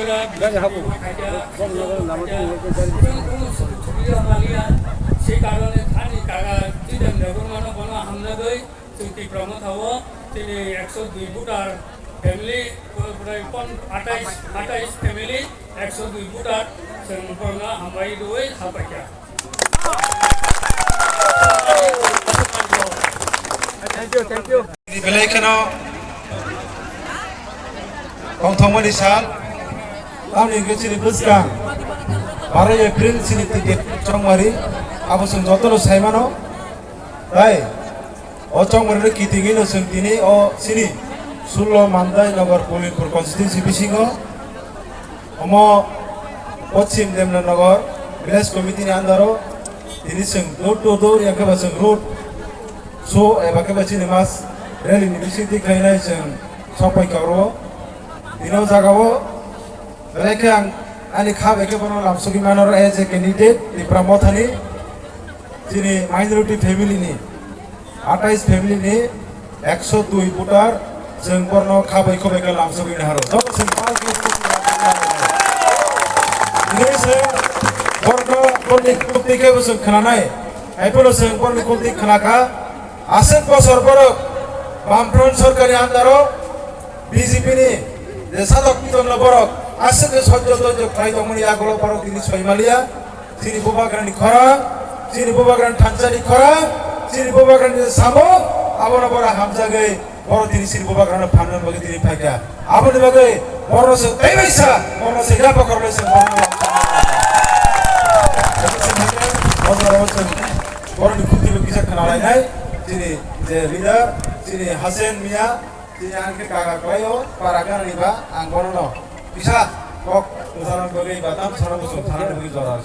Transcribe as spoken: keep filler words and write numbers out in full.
Gari habu. Chwng kunu sujuk sujuk hamaliya, se karone thani kaga Jiten Debbarmano bono hamnagwi chwng Tipra Motha o chini ekso dui voter family, prai pon-, atais, atais family, ekso dui voter chwng bono hambai rwi hapaikha. Thank you, thank you. Belai kheno tongthokmani sal, tamni hwnkhe chini bwskang barai April chini ticket chongmari, abo chwng jotono saimano. Tai o chongmari no kitingwi no chwng tini o chini sullo Mandai Nagar Polingpur constituency bisingo omo Poschim Demnanagar village committee ni under o tini chwng door to door, ya khe ba chwng road show eba khe ba chini mass rally ni bisingtwi khlainai chwng sokpai kha oro. Tini o jaga o belai khe ang ani kha bai khe bono lamsogwi mano as a candidate Tipra Mothani, chini minority family ni, atais family ni ekso dui voter, chwng borno kha bai kho bai khe lamsogwi naharo. Joto chwng pal khe English borno borni kulti khe bo chwng khnanai. Hai phano chwng borni kulti khna kha. Aswk bosor borok Bamfront sorkar ni under o B J P ni je sadok piton no borok aswk khe sojjo tojjo khlai tongmani yagulo borok tini soi maliya. Chini bubagrani khorang, chini bubagrani thansa ni khorang, chini bubagrani samung, abono borok hamjagwi borok tini chini bubagrano phanna bagwi tini phaikha. Aboni bagwi borokno chwng teibaisa, borokno chwng yapha khoroknwi chwng borokno borokni khutiro kisa khna lainai, chini je leader, chini Hasen Mia, chini ang khe kaga kwlaio, para ganani ba ang borokno kisa kok udaron bagwi ba tam sana bosong thana bagwi jora.